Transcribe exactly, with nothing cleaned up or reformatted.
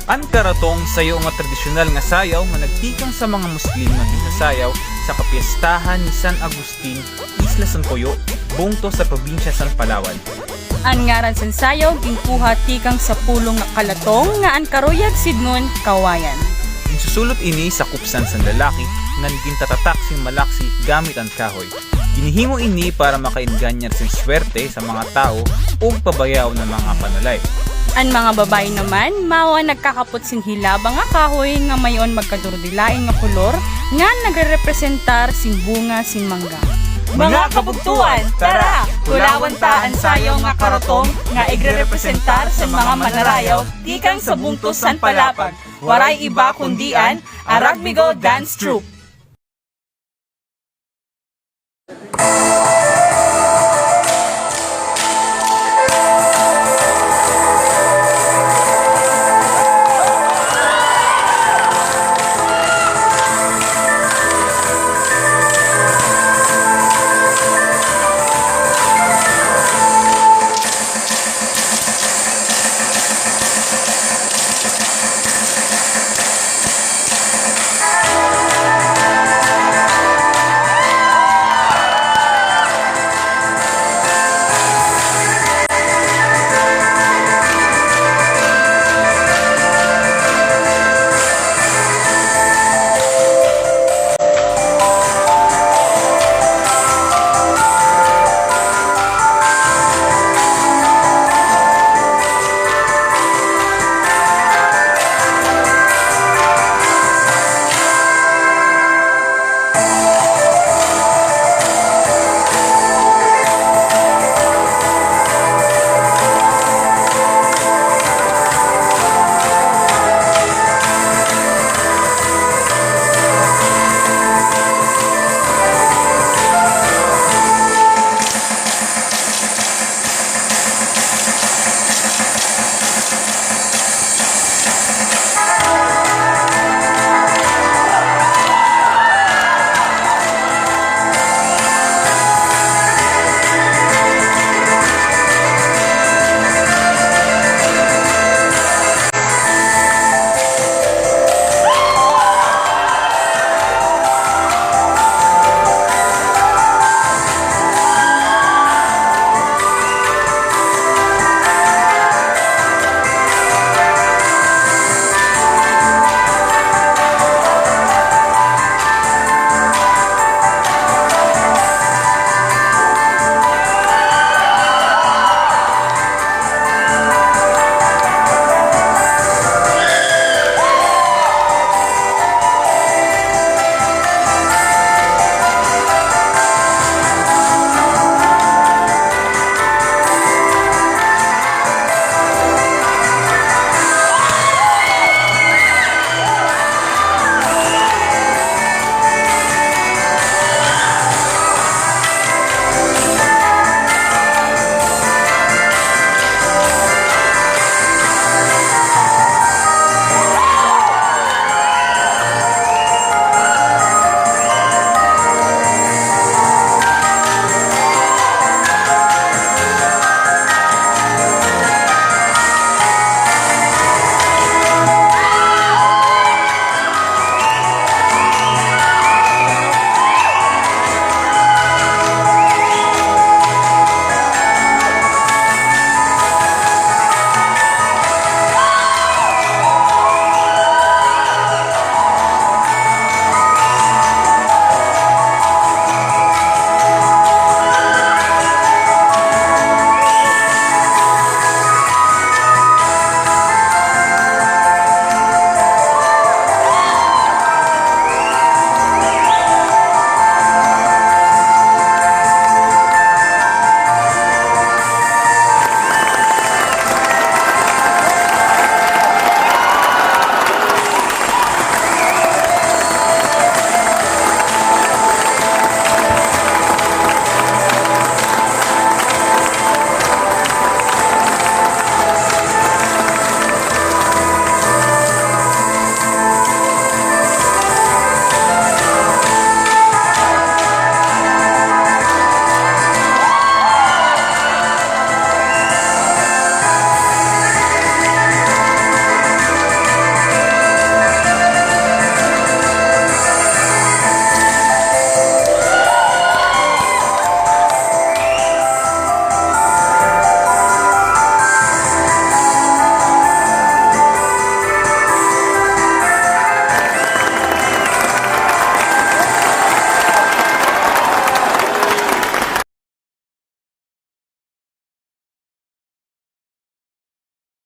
An karatong sayo nga tradisyonal nga sayaw nga nagtikang sa mga Muslim nga ginsasayaw sa kapiyestahan ni San Agustin, Isla San Coyo, bungto sa probinsya san Palawan. An ngaran san sayaw ginkuha tikang sa pulong nga kalatong nga an karuyag sidngon kawayan. Ginsusulot ini sa kupsan san lalaki ngan gintatatak sin malaksi gamit an kahoy. Ginhimo ini para makaingganyar sin swerte sa mga tawo ug pabayaw na mga panulay. An mga babaye naman mao an nagkakapot sin hilaba nga kahoy nga may-on magkadurdilain nga kolor nga nagrerepresentar sin bunga sin mangga. Mga kabugtoan, tara, kulawan ta an sayaw nga karatong nga igrerepresentar sa mga manarayaw tikang sa bungto san Palapag. Waray iba kundi an Aragmigo Dance Troupe.